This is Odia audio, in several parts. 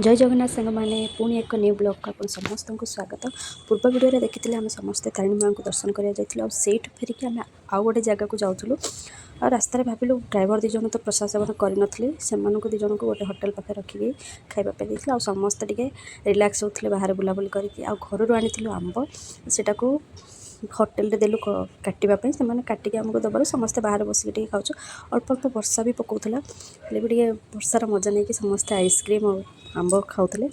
ଜୟ ଜଗନ୍ନାଥ ସାଙ୍ଗମାନେ, ପୁଣି ଏକ ନ୍ୟୁ ବ୍ଲଗ୍କୁ ଆପଣ ସମସ୍ତଙ୍କୁ ସ୍ୱାଗତ। ପୂର୍ବ ଭିଡ଼ିଓରେ ଦେଖିଥିଲେ, ଆମେ ସମସ୍ତେ ତାରିଣୀ ମାଆଙ୍କୁ ଦର୍ଶନ କରିବାକୁ ଯାଇଥିଲୁ ଆଉ ସେଇଠୁ ଫେରିକି ଆମେ ଆଉ ଗୋଟେ ଜାଗାକୁ ଯାଉଥିଲୁ। ଆଉ ରାସ୍ତାରେ ଭାବିଲୁ, ଡ୍ରାଇଭର ଦୁଇ ଜଣ ତ ପ୍ରସାଦ ସେବନ କରିନଥିଲେ, ସେମାନଙ୍କୁ ଦୁଇ ଜଣଙ୍କୁ ଗୋଟେ ହୋଟେଲ ପାଖରେ ରଖିକି ଖାଇବା ପାଇଁ ଦେଇଥିଲୁ। ଆଉ ସମସ୍ତେ ଟିକେ ରିଲାକ୍ସ ହେଉଥିଲେ ବାହାରେ ବୁଲାବୁଲି କରିକି। ଆଉ ଘରରୁ ଆଣିଥିଲୁ ଆମ୍ବ, ସେଟାକୁ ହୋଟେଲରେ ଦେଲୁ କାଟିବା ପାଇଁ। ସେମାନେ କାଟିକି ଆମକୁ ଦେବାରୁ ସମସ୍ତେ ବାହାରେ ବସିକି ଟିକେ ଖାଉଛୁ। ଅଳ୍ପ ଅଳ୍ପ ବର୍ଷା ବି ପକାଉଥିଲା, ହେଲେ ବି ଟିକେ ବର୍ଷାର ମଜା ନେଇକି ସମସ୍ତେ ଆଇସ୍କ୍ରିମ୍ ଆଉ ଆମ୍ବ ଖାଉଥିଲେ।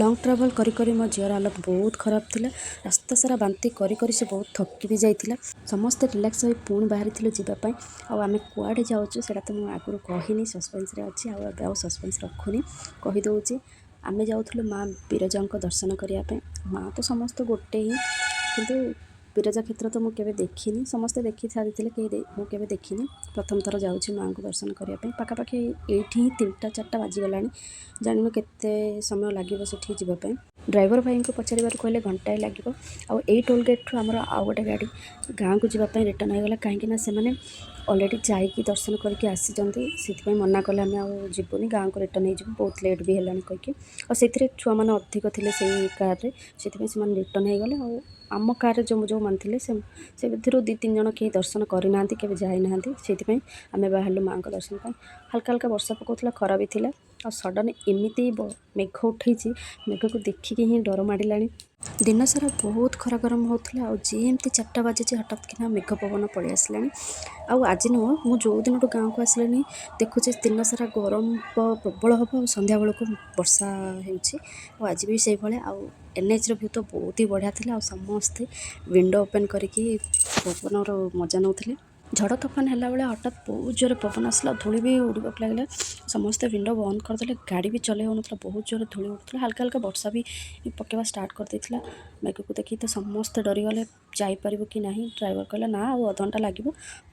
ଲଙ୍ଗ୍ ଟ୍ରାଭେଲ୍ କରି କରି ମୋ ଝିଅର ହାଲତ ବହୁତ ଖରାପ ଥିଲା। ରାସ୍ତା ସାରା ବାନ୍ତି କରି କରି ସେ ବହୁତ ଥକି ବି ଯାଇଥିଲା। ସମସ୍ତେ ରିଲାକ୍ସ ହୋଇ ପୁଣି ବାହାରିଥିଲୁ ଯିବା ପାଇଁ। ଆଉ ଆମେ କୁଆଡ଼େ ଯାଉଛୁ, ସେଇଟା ତ ମୁଁ ଆଗରୁ କହିନି, ସସ୍ପେନ୍ସରେ ଅଛି। ଆଉ ଏବେ ଆଉ ସସ୍ପେନ୍ସ ରଖୁନି, କହିଦେଉଛି। ଆମେ ଯାଉଥିଲୁ ମା ବିରଜାଙ୍କ ଦର୍ଶନ କରିବା ପାଇଁ। ମା ତ ସମସ୍ତେ ଗୋଟେ ହିଁ, କିନ୍ତୁ ବିରଜା କ୍ଷେତ୍ର ତ ମୁଁ କେବେ ଦେଖିନି। ସମସ୍ତେ ଦେଖି ସାରିଥିଲେ, କେହି ମୁଁ କେବେ ଦେଖିନି। ପ୍ରଥମ ଥର ଯାଉଛି ମାଆଙ୍କୁ ଦର୍ଶନ କରିବା ପାଇଁ। ପାଖାପାଖି ଏଇଠି ହିଁ 3ଟା 4ଟା ବାଜିଗଲାଣି। ଜାଣିନୁ କେତେ ସମୟ ଲାଗିବ ସେଠିକି ଯିବା ପାଇଁ। ଡ୍ରାଇଭର ଭାଇଙ୍କୁ ପଚାରିବାରୁ କହିଲେ ଘଣ୍ଟାଏ ଲାଗିବ। ଆଉ ଏଇ ଟୋଲ୍ ଗେଟ୍ରୁ ଆମର ଆଉ ଗୋଟେ ଗାଡ଼ି ଗାଁକୁ ଯିବା ପାଇଁ ରିଟର୍ନ ହେଇଗଲା, କାହିଁକି ନା ସେମାନେ ଅଲରେଡ଼ି ଯାଇକି ଦର୍ଶନ କରିକି ଆସିଛନ୍ତି। ସେଥିପାଇଁ ମନା କଲେ, ଆମେ ଆଉ ଯିବୁନି, ଗାଁକୁ ରିଟର୍ନ ହେଇଯିବୁ, ବହୁତ ଲେଟ୍ ବି ହେଲାଣି କହିକି। ଆଉ ସେଥିରେ ଛୁଆମାନେ ଅଧିକ ଥିଲେ ସେଇ କାର୍ରେ, ସେଥିପାଇଁ ସେମାନେ ରିଟର୍ନ ହେଇଗଲେ। ଆଉ ଆମ କାର୍ରେ ଯେଉଁ ଯେଉଁମାନେ ଥିଲେ, ସେ ଭିତରୁ ଦୁଇ ତିନି ଜଣ କେହି ଦର୍ଶନ କରିନାହାନ୍ତି, କେବେ ଯାଇନାହାନ୍ତି। ସେଇଥିପାଇଁ ଆମେ ବାହାରିଲୁ ମାଆଙ୍କ ଦର୍ଶନ ପାଇଁ। ହାଲକା ହାଲକା ବର୍ଷା ପକାଉଥିଲା, ଖରା ବି ଥିଲା। ଆଉ ସଡ଼ନ୍ ଏମିତି ମେଘ ଉଠେଇଛି, ମେଘକୁ ଦେଖିକି ହିଁ ଡର ମାଡ଼ିଲାଣି। ଦିନସାରା ବହୁତ ଖରା ଗରମ ହେଉଥିଲା ଆଉ ଯେମିତି 4ଟା ବାଜିଛି, ହଠାତ୍ କିନା ମେଘ ପବନ ପଳେଇ ଆସିଲାଣି। ଆଉ ଆଜି ନୁହଁ, ମୁଁ ଯେଉଁ ଦିନଠୁ ଗାଁକୁ ଆସିଲିଣି ଦେଖୁଛି, ଦିନସାରା ଗରମ ପ୍ରବଳ ହେବ ଆଉ ସନ୍ଧ୍ୟାବେଳକୁ ବର୍ଷା ହେଉଛି। ଆଉ ଆଜି ବି ସେଇଭଳିଆ। ଆଉ ଏନ୍ଏଚ୍ର ଭ୍ୟୁ ତ ବହୁତ ହି ବଢ଼ିଆ ଥିଲା ଆଉ ସମସ୍ତେ ୱିଣ୍ଡୋ ଓପେନ୍ କରିକି ପବନର ମଜା ନେଉଥିଲେ। ଝଡ଼ ତୋଫାନ ହେଲା ବେଳେ ହଠାତ୍ ବହୁତ ଜୋରେ ପବନ ଆସିଲା, ଧୂଳି ବି ଉଡ଼ିବାକୁ ଲାଗିଲା। ସମସ୍ତେ ୱିଣ୍ଡୋ ବନ୍ଦ କରିଦେଲେ। ଗାଡ଼ି ବି ଚଲେଇ ହେଉନଥିଲା, ବହୁତ ଜୋରେ ଧୂଳି ଉଡ଼ୁଥିଲା। ହାଲକା ହାଲକା ବର୍ଷା ବି ପକେଇବା ଷ୍ଟାର୍ଟ କରିଦେଇଥିଲା। ମେଘକୁ ଦେଖିକି ତ ସମସ୍ତେ ଡରିଗଲେ, ଯାଇପାରିବୁ କି ନାହିଁ। ଡ୍ରାଇଭର କହିଲା, ନା, ଆଉ ଅଧଘଣ୍ଟା ଲାଗିବ,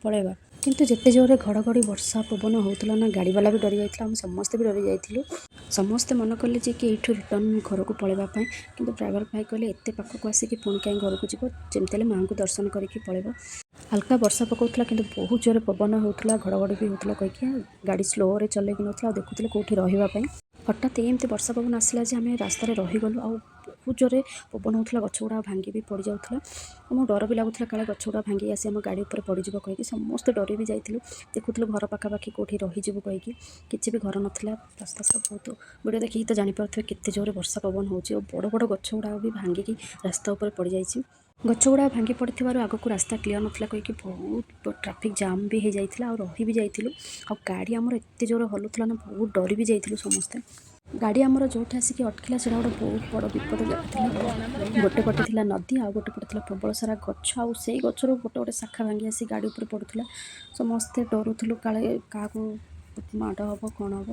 ପଳେଇବା। କିନ୍ତୁ ଯେତେ ଜୋରରେ ଘଡ଼ଘଡ଼ି, ବର୍ଷା, ପବନ ହେଉଥିଲା ନା, ଗାଡ଼ିବାଲା ବି ଡରି ଯାଇଥିଲା, ଆମେ ସମସ୍ତେ ବି ଡରି ଯାଇଥିଲୁ। ସମସ୍ତେ ମନ କଲେ ଯେ କି ଏଇଠୁ ରିଟର୍ନ ଘରକୁ ପଳେଇବା ପାଇଁ, କିନ୍ତୁ ଡ୍ରାଇଭର ଭାଇ କହିଲେ, ଏତେ ପାଖକୁ ଆସିକି ପୁଣି କାହିଁ ଘରକୁ ଯିବ? ଯେମିତି ହେଲେ ମାଆଙ୍କୁ ଦର୍ଶନ କରିକି ପଳେଇବ। ହାଲକା ବର୍ଷା ପକାଉଥିଲା, କିନ୍ତୁ ବହୁତ ଜୋରେ ପବନ ହେଉଥିଲା, ଘଡ଼ଘଡ଼ି ବି ହେଉଥିଲା କହିକି ଗାଡ଼ି ସ୍ଲୋରେ ଚଲେଇକି ନେଉଥିଲା ଆଉ ଦେଖୁଥିଲେ କେଉଁଠି ରହିବା ପାଇଁ। ହଠାତ୍ ଏମିତି ବର୍ଷା ପବନ ଆସିଲା ଯେ ଆମେ ରାସ୍ତାରେ ରହିଗଲୁ। ଆଉ ବହୁତ ଜୋରେ ପବନ ହେଉଥିଲା, ଗଛ ଗୁଡ଼ାକ ଭାଙ୍ଗି ବି ପଡ଼ିଯାଉଥିଲା। ଆମକୁ ଡର ବି ଲାଗୁଥିଲା, କାଳେ ଗଛ ଗୁଡ଼ା ଭାଙ୍ଗି ଆସି ଆମ ଗାଡ଼ି ଉପରେ ପଡ଼ିଯିବ କହିକି। ସମସ୍ତେ ଡରି ବି ଯାଇଥିଲୁ। ଦେଖୁଥିଲୁ ଘର ପାଖାପାଖି କେଉଁଠି ରହିଯିବୁ କହିକି। କିଛି ବି ଘର ନଥିଲା। ରାସ୍ତା ସାରା ବହୁତ, ଭିଡ଼ିଓ ଦେଖିକି ତ ଜାଣିପାରୁଥିବେ କେତେ ଜୋରେ ବର୍ଷା ପବନ ହେଉଛି। ଆଉ ବଡ଼ ବଡ଼ ଗଛ ଗୁଡ଼ାକ ବି ଭାଙ୍ଗିକି ରାସ୍ତା ଉପରେ ପଡ଼ିଯାଇଛି। ଗଛ ଗୁଡ଼ାକ ଭାଙ୍ଗି ପଡ଼ିଥିବାରୁ ଆଗକୁ ରାସ୍ତା କ୍ଲିୟର ନଥିଲା କହିକି ବହୁତ ଟ୍ରାଫିକ୍ ଜାମ୍ ବି ହେଇଯାଇଥିଲା ଆଉ ରହି ବି ଯାଇଥିଲୁ। ଆଉ ଗାଡ଼ି ଆମର ଏତେ ଜୋରେ ହଲୁଥିଲା ନା, ବହୁତ ଡରି ବି ଯାଇଥିଲୁ ସମସ୍ତେ। ଗାଡ଼ି ଆମର ଯେଉଁଠି ଆସିକି ଅଟକିଲା, ସେଇଟା ଗୋଟେ ବହୁତ ବଡ଼ ବିପଦ ଜାଗା ଥିଲା। ଗୋଟେ ପଟେ ଥିଲା ନଦୀ ଆଉ ଗୋଟେ ପଟେ ଥିଲା ପ୍ରବଳ ସାରା ଗଛ। ଆଉ ସେଇ ଗଛରୁ ଗୋଟେ ଗୋଟେ ଶାଖା ଭାଙ୍ଗି ଆସି ଗାଡ଼ି ଉପରେ ପଡ଼ୁଥିଲା। ସମସ୍ତେ ଡରୁଥିଲୁ, କାଳେ କାହାକୁ ମାଡ଼ ହେବ, କ'ଣ ହେବ।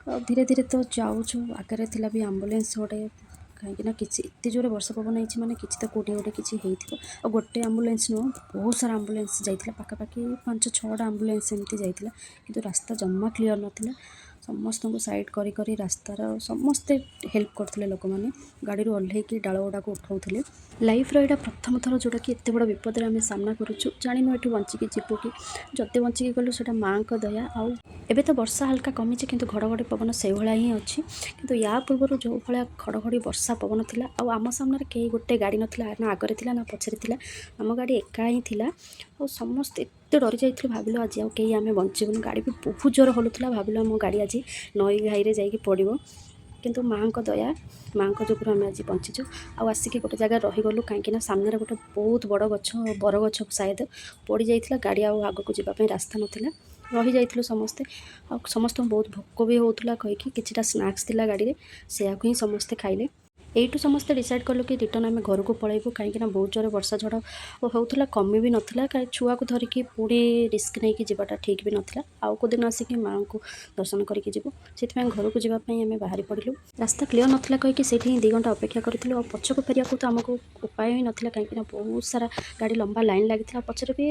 ଆଉ ଧୀରେ ଧୀରେ ତ ଯାଉଛୁ। ଆଗରେ ଥିଲା ବି ଆମ୍ବୁଲାନ୍ସ ଗୋଟେ, କାହିଁକି ନା କିଛି ଏତେ ଜୋରେ ବର୍ଷା ପବନ ହେଇଛି ମାନେ କିଛି ତ କେଉଁଠି ଗୋଟେ କିଛି ହେଇଥିବ। ଆଉ ଗୋଟେ ଆମ୍ବୁଲାନ୍ସ ନୁହଁ, ବହୁତ ସାରା ଆମ୍ବୁଲାନ୍ସ ଯାଇଥିଲା। ପାଖାପାଖି ପାଞ୍ଚ ଛଅଟା ଆମ୍ବୁଲାନ୍ସ ଏମିତି ଯାଇଥିଲା, କିନ୍ତୁ ରାସ୍ତା ଜମା କ୍ଲିଅର୍ ନଥିଲା। ସମସ୍ତଙ୍କୁ ସାଇଡ଼୍ କରି କରି ରାସ୍ତାର ସମସ୍ତେ ହେଲ୍ପ କରୁଥିଲେ। ଲୋକମାନେ ଗାଡ଼ିରୁ ଓହ୍ଲେଇକି ଡାଳ ଗୁଡ଼ାକୁ ଉଠାଉଥିଲେ। ଲାଇଫ୍ର ଏଇଟା ପ୍ରଥମ ଥର ଯେଉଁଟାକି ଏତେ ବଡ଼ ବିପଦରେ ଆମେ ସାମ୍ନା କରୁଛୁ। ଜାଣିନୁ ଏଠୁ ବଞ୍ଚିକି ଯିବୁ କି। ଯଦି ବଞ୍ଚିକି ଗଲୁ, ସେଇଟା ମାଆଙ୍କ ଦୟା। ଆଉ ଏବେ ତ ବର୍ଷା ହାଲକା କମିଛି, କିନ୍ତୁ ଘଡ଼ଘଡ଼ି ପବନ ସେଇଭଳିଆ ହିଁ ଅଛି। କିନ୍ତୁ ୟା ପୂର୍ବରୁ ଯେଉଁ ଭଳିଆ ଘଡ଼ଘଡ଼ି, ବର୍ଷା, ପବନ ଥିଲା, ଆଉ ଆମ ସାମ୍ନାରେ କେହି ଗୋଟେ ଗାଡ଼ି ନଥିଲା, ନା ଆଗରେ ଥିଲା ନା ପଛରେ ଥିଲା, ଆମ ଗାଡ଼ି ଏକା ହିଁ ଥିଲା। ଆଉ ସମସ୍ତେ ଏତେ ଡରି ଯାଇଥିଲୁ, ଭାବିଲୁ ଆଜି ଆଉ କେହି ଆମେ ବଞ୍ଚିବୁନୁ। ଗାଡ଼ି ବି ବହୁତ ଜୋର ହଲୁଥିଲା। ଭାବିଲୁ ଆମ ଗାଡ଼ି ଆଜି ନଈ ଘାଇରେ ଯାଇକି ପଡ଼ିବ। କିନ୍ତୁ ମାଆଙ୍କ ଦୟା, ମାଆଙ୍କ ଯୋଗୁରୁ ଆମେ ଆଜି ବଞ୍ଚିଛୁ। ଆଉ ଆସିକି ଗୋଟେ ଜାଗାରେ ରହିଗଲୁ, କାହିଁକି ନା ସାମ୍ନାରେ ଗୋଟେ ବହୁତ ବଡ଼ ଗଛ, ବରଗଛ ସାୟଦ, ପଡ଼ିଯାଇଥିଲା। ଗାଡ଼ି ଆଉ ଆଗକୁ ଯିବା ପାଇଁ ରାସ୍ତା ନଥିଲା। ରହିଯାଇଥିଲୁ ସମସ୍ତେ। ଆଉ ସମସ୍ତଙ୍କୁ ବହୁତ ଭୋକ ବି ହେଉଥିଲା କହିକି କିଛିଟା ସ୍ନାକ୍ସ ଥିଲା ଗାଡ଼ିରେ, ସେୟାକୁ ହିଁ ସମସ୍ତେ ଖାଇଲେ। ଏଇଠୁ ସମସ୍ତେ ଡିସାଇଡ଼୍ କଲୁ କି ରିଟର୍ନ ଆମେ ଘରକୁ ପଳେଇବୁ, କାହିଁକିନା ବହୁତ ଜୋରେ ବର୍ଷା ଝଡ଼ ହେଉଥିଲା, କମି ବି ନଥିଲା। କାହିଁ ଛୁଆକୁ ଧରିକି ପୁଣି ରିସ୍କ ନେଇକି ଯିବାଟା ଠିକ୍ ବି ନଥିଲା। ଆଉ କେଉଁ ଦିନ ଆସିକି ମାଆଙ୍କୁ ଦର୍ଶନ କରିକି ଯିବୁ। ସେଥିପାଇଁ ଘରକୁ ଯିବା ପାଇଁ ଆମେ ବାହାରି ପଡ଼ିଲୁ। ରାସ୍ତା କ୍ଲିୟର ନଥିଲା କହିକି ସେଇଠି ହିଁ 2 ଘଣ୍ଟା ଅପେକ୍ଷା କରିଥିଲୁ। ଆଉ ପଛକୁ ଫେରିବାକୁ ତ ଆମକୁ ଉପାୟ ହିଁ ନଥିଲା, କାହିଁକିନା ବହୁତ ସାରା ଗାଡ଼ି ଲମ୍ବା ଲାଇନ୍ ଲାଗିଥିଲା। ଆଉ ପଛରେ ବି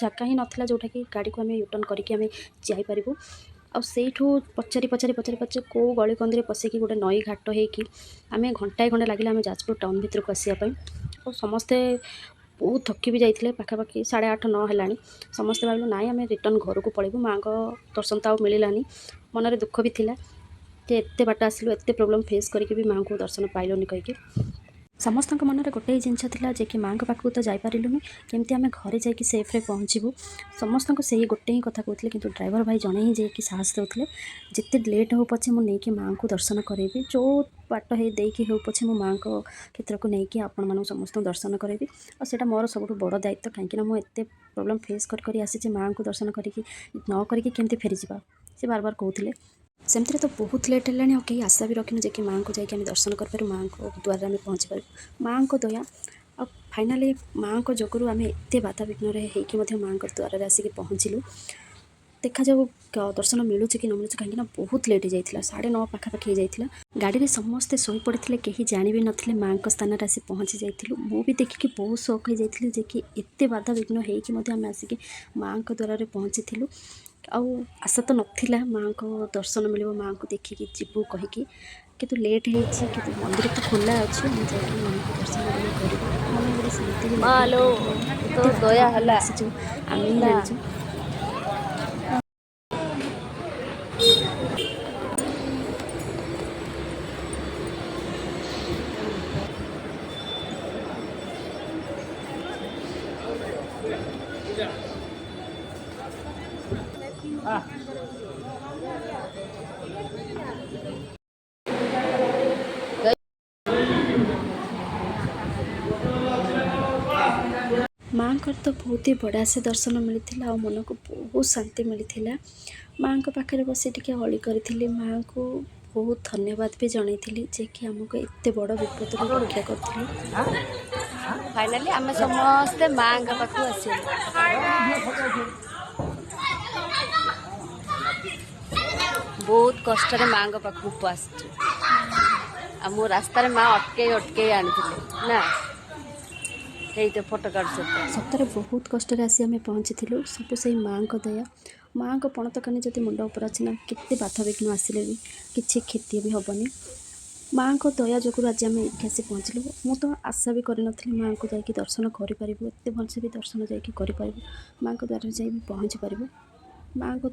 ଜାଗା ହିଁ ନଥିଲା ଯେଉଁଟାକି ଗାଡ଼ିକୁ ଆମେ ୟୁଟର୍ନ କରିକି ଆମେ ଯାଇପାରିବୁ। ଆଉ ସେଇଠୁ ପଚାରି ପଚାରି ପଚାରି ପଚାରି କେଉଁ ଗଳି କନ୍ଦିରେ ପଶିକି ଗୋଟେ ନଈ ଘାଟ ହେଇକି ଆମେ ଘଣ୍ଟାଏ ଖଣ୍ଡେ ଲାଗିଲା ଆମେ ଯାଜପୁର ଟାଉନ୍ ଭିତରକୁ ଆସିବା ପାଇଁ। ଆଉ ସମସ୍ତେ ବହୁତ ଥକି ବି ଯାଇଥିଲେ। ପାଖାପାଖି 8:30 9 ହେଲାଣି। ସମସ୍ତେ ଭାବିଲୁ, ନାଇଁ, ଆମେ ରିଟର୍ନ ଘରକୁ ପଳେଇବୁ, ମାଆଙ୍କ ଦର୍ଶନ ତ ଆଉ ମିଳିଲାନି। ମନରେ ଦୁଃଖ ବି ଥିଲା। ଯେ ଏତେ ବାଟ ଆସିଲୁ, ଏତେ ପ୍ରୋବ୍ଲେମ୍ ଫେସ୍ କରିକି ବି ମାଆଙ୍କୁ ଦର୍ଶନ ପାଇଲୁନି କହିକି। ସମସ୍ତଙ୍କ ମନରେ ଗୋଟେ ହିଁ ଜିନିଷ ଥିଲା ଯେ କି ମାଆଙ୍କ ପାଖକୁ ତ ଯାଇପାରିଲୁନି, କେମିତି ଆମେ ଘରେ ଯାଇକି ସେଫ୍ରେ ପହଞ୍ଚିବୁ। ସମସ୍ତଙ୍କୁ ସେଇ ଗୋଟେ ହିଁ କଥା କହୁଥିଲେ। କିନ୍ତୁ ଡ୍ରାଇଭର ଭାଇ ଜଣେ ହିଁ ଯାଇକି ସାହସ ଦେଉଥିଲେ, ଯେତେ ଲେଟ୍ ହଉ ପଛେ ମୁଁ ନେଇକି ମାଆଙ୍କୁ ଦର୍ଶନ କରେଇବି, ଯେଉଁ ବାଟ ହେଇ ଦେଇକି ହେଉ ପଛେ ମୁଁ ମାଆଙ୍କ କ୍ଷେତ୍ରକୁ ନେଇକି ଆପଣମାନଙ୍କୁ ସମସ୍ତଙ୍କୁ ଦର୍ଶନ କରାଇବି। ଆଉ ସେଇଟା ମୋର ସବୁଠୁ ବଡ଼ ଦାୟିତ୍ୱ, କାହିଁକିନା ମୁଁ ଏତେ ପ୍ରୋବ୍ଲେମ୍ ଫେସ୍ କରି କରି ଆସିଛି, ମାଆଙ୍କୁ ଦର୍ଶନ କରିକି ନ କରିକି କେମିତି ଫେରିଯିବା, ସେ ବାର ବାର କହୁଥିଲେ। ସେମିତିରେ ତ ବହୁତ ଲେଟ୍ ହେଲାଣି ଆଉ କେହି ଆଶା ବି ରଖିନୁ ଯେ କି ମାଆଙ୍କୁ ଯାଇକି ଆମେ ଦର୍ଶନ କରିପାରିବୁ, ମାଆଙ୍କ ଦ୍ୱାରରେ ଆମେ ପହଞ୍ଚି ପାରିବୁ। ମାଆଙ୍କ ଦୟା ଆଉ ଫାଇନାଲି ମାଆଙ୍କ ଯୋଗୁରୁ ଆମେ ଏତେ ବାଧାବିଘ୍ନରେ ହେଇକି ମଧ୍ୟ ମାଆଙ୍କ ଦ୍ୱାରରେ ଆସିକି ପହଞ୍ଚିଲୁ। ଦେଖାଯାଉ ଦର୍ଶନ ମିଳୁଛି କି ନ ମିଳୁଛି, କାହିଁକିନା ବହୁତ ଲେଟ୍ ହେଇଯାଇଥିଲା, 9:30 ପାଖାପାଖି ହେଇଯାଇଥିଲା। ଗାଡ଼ିରେ ସମସ୍ତେ ଶୋଇପଡ଼ିଥିଲେ, କେହି ଜାଣି ବି ନଥିଲେ ମାଆଙ୍କ ସ୍ଥାନରେ ଆସି ପହଞ୍ଚି ଯାଇଥିଲୁ। ମୁଁ ବି ଦେଖିକି ବହୁତ ସକ୍ ହେଇଯାଇଥିଲି ଯେ କି ଏତେ ବାଧାବିଘ୍ନ ହେଇକି ମଧ୍ୟ ଆମେ ଆସିକି ମାଆଙ୍କ ଦ୍ୱାରରେ ପହଞ୍ଚିଥିଲୁ। ଆଉ ଆଶା ତ ନଥିଲା ମାଆଙ୍କ ଦର୍ଶନ ମିଳିବ, ମାଆଙ୍କୁ ଦେଖିକି ଯିବୁ କହିକି। କିନ୍ତୁ ଲେଟ୍ ହେଇଛି, କିନ୍ତୁ ମନ୍ଦିର ତ ଖୋଲା ଅଛି, ଆମେ ଯାଇକି ମାଆଙ୍କୁ ଦର୍ଶନ ଟିକେ କରିବୁ। ମନ ଗୋଟେ ଶାନ୍ତି ବି ମା ଲାଗିବ, ଲୋ, କାହିଁକିନା ତୋ ଏତେ ଦୟା ବାଧାବିଘ୍ନରେ ହେଲା ଆସିଛୁ, ଆମେ ହିଁ ନା। ଜାଣିଛୁ। ମାଆଙ୍କର ତ ବହୁତ ହି ବଢ଼ିଆ ସେ ଦର୍ଶନ ମିଳିଥିଲା ଆଉ ମନକୁ ବହୁତ ଶାନ୍ତି ମିଳିଥିଲା। ମାଆଙ୍କ ପାଖରେ ବସି ଟିକେ ଅଳି କରିଥିଲି, ମାଆଙ୍କୁ ବହୁତ ଧନ୍ୟବାଦ ବି ଜଣାଇଥିଲି ଯେ କି ଆମକୁ ଏତେ ବଡ଼ ବିପଦରୁ ରକ୍ଷା କରିଥିଲେ। ଫାଇନାଲି ଆମେ ସମସ୍ତେ ମାଆଙ୍କ ପାଖକୁ ଆସିଲୁ। ବହୁତ କଷ୍ଟରେ ମାଆଙ୍କ ପାଖକୁ ଆସିଛୁ। ଆଉ ମୁଁ ରାସ୍ତାରେ ମା ଅଟକେଇ ଅଟକେଇ ଆଣିଥିଲେ ନା, ଏଇ ତ ଫଟୋ କାଟୁଛନ୍ତି। ସତରେ ବହୁତ କଷ୍ଟରେ ଆସି ଆମେ ପହଞ୍ଚିଥିଲୁ। ସବୁ ସେଇ ମାଆଙ୍କ ଦୟା। ମାଆଙ୍କ ପଣତ କାନି ଯଦି ମୁଣ୍ଡ ଉପରେ ଅଛି ନା, କେତେ ବାଧାବିଘ୍ନ ଆସିଲେ ବି କିଛି କ୍ଷତି ବି ହେବନି। ମାଆଙ୍କ ଦୟା ଯୋଗୁରୁ ଆଜି ଆମେ ଏଇଠି ଆସି ପହଞ୍ଚିଲୁ। ମୁଁ ତ ଆଶା ବି କରିନଥିଲି ମାଆଙ୍କୁ ଯାଇକି ଦର୍ଶନ କରିପାରିବୁ, ଏତେ ଭଲସେ ବି ଦର୍ଶନ ଯାଇକି କରିପାରିବୁ, ମାଆଙ୍କ ଦ୍ୱାରରେ ଯାଇ ବି ପହଞ୍ଚି ପାରିବୁ। ମାଆଙ୍କ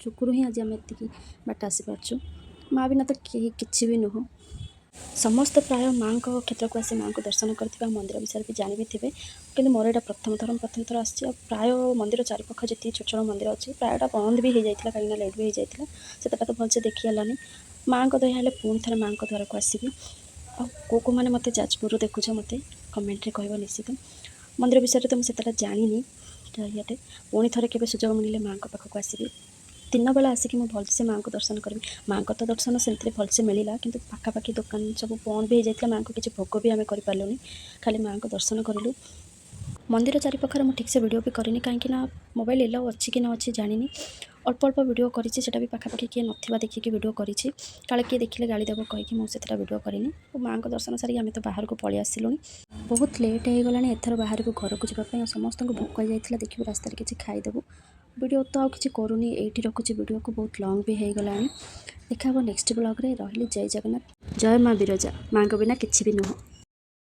ଯୋଗୁରୁ ହିଁ ଆଜି ଆମେ ଏତିକି ବାଟ ଆସିପାରୁଛୁ। ମା ବିନା ତ କେହି କିଛି ବି ନୁହଁ। ସମସ୍ତେ ପ୍ରାୟ ମାଆଙ୍କ କ୍ଷେତ୍ରକୁ ଆସି ମାଆଙ୍କୁ ଦର୍ଶନ କରିଥିବା, ମନ୍ଦିର ବିଷୟରେ ବି ଜାଣି ବି ଥିବେ। କିନ୍ତୁ ମୋର ଏଇଟା ପ୍ରଥମ ଥର, ମୁଁ ପ୍ରଥମ ଥର ଆସିଛି। ଆଉ ପ୍ରାୟ ମନ୍ଦିର ଚାରିପାଖ ଯେତିକି ଛୋଟ ଛୋଟ ମନ୍ଦିର ଅଛି, ପ୍ରାୟଟା ବନ୍ଦ ବି ହେଇଯାଇଥିଲା, କାହିଁକିନା ଲେଟ୍ ବି ହେଇଯାଇଥିଲା, ସେତେଟା ତ ଭଲସେ ଦେଖି ହେଲାନି। ମାଆଙ୍କ ଦୟା ହେଲେ ପୁଣି ଥରେ ମାଆଙ୍କ ଦ୍ୱାରକୁ ଆସିବି। ଆଉ କେଉଁ କେଉଁମାନେ ମୋତେ ଯାଜପୁରରୁ ଦେଖୁଛ, ମୋତେ କମେଣ୍ଟରେ କହିବ ନିଶ୍ଚିତ। ମନ୍ଦିର ବିଷୟରେ ତ ମୁଁ ସେତେଟା ଜାଣିନି। ଇଆଟେ ପୁଣି ଥରେ କେବେ ସୁଯୋଗ ମିଳିଲେ ମାଆଙ୍କ ପାଖକୁ ଆସିବି। ଦିନବେଳା ଆସିକି ମୁଁ ଭଲସେ ମାଆଙ୍କୁ ଦର୍ଶନ କରିବି। ମାଆଙ୍କ ତ ଦର୍ଶନ ସେମିତିରେ ଭଲସେ ମିଳିଲା, କିନ୍ତୁ ପାଖାପାଖି ଦୋକାନ ସବୁ ବନ୍ଦ ବି ହେଇଯାଇଥିଲା, ମାଆଙ୍କୁ କିଛି ଭୋଗ ବି ଆମେ କରିପାରିଲୁନି, ଖାଲି ମାଆଙ୍କ ଦର୍ଶନ କରିଲୁ। ମନ୍ଦିର ଚାରିପାଖରେ ମୁଁ ଠିକ୍ସେ ଭିଡ଼ିଓ ବି କରିନି, କାହିଁକି ନା ମୋବାଇଲ ଏଲାଉ ଅଛି କି ନ ଅଛି ଜାଣିନି। ଅଳ୍ପ ଅଳ୍ପ ଭିଡ଼ିଓ କରିଛି, ସେଇଟା ବି ପାଖାପାଖି କିଏ ନଥିବା ଦେଖିକି ଭିଡ଼ିଓ କରିଛି, କାଳେ କିଏ ଦେଖିଲେ ଗାଳି ଦେବ କହିକି ମୁଁ ସେଥିଟା ଭିଡ଼ିଓ କରିନି। ଆଉ ମାଆଙ୍କ ଦର୍ଶନ ସାରିକି ଆମେ ତ ବାହାରକୁ ପଳେଇ ଆସିଲୁଣି। ବହୁତ ଲେଟ୍ ହେଇଗଲାଣି ଏଥର ବାହାରକୁ ଘରକୁ ଯିବା ପାଇଁ। ଆଉ ସମସ୍ତଙ୍କୁ ଭୋକ ହେଇଯାଇଥିଲା, ଦେଖିବୁ ରାସ୍ତାରେ କିଛି ଖାଇଦେବୁ। ଭିଡ଼ିଓ ତ ଆଉ କିଛି କରୁନି, ଏଇଠି ରଖୁଛି ଭିଡ଼ିଓକୁ, ବହୁତ ଲଙ୍ଗ୍ ବି ହେଇଗଲାଣି। ଦେଖା ହେବ ନେକ୍ସଟ ବ୍ଲଗ୍ରେ। ରହିଲି, ଜୟ ଜଗନ୍ନାଥ, ଜୟ ମା ବିରଜା। ମାଆଙ୍କ ବିନା କିଛି ବି ନୁହଁ।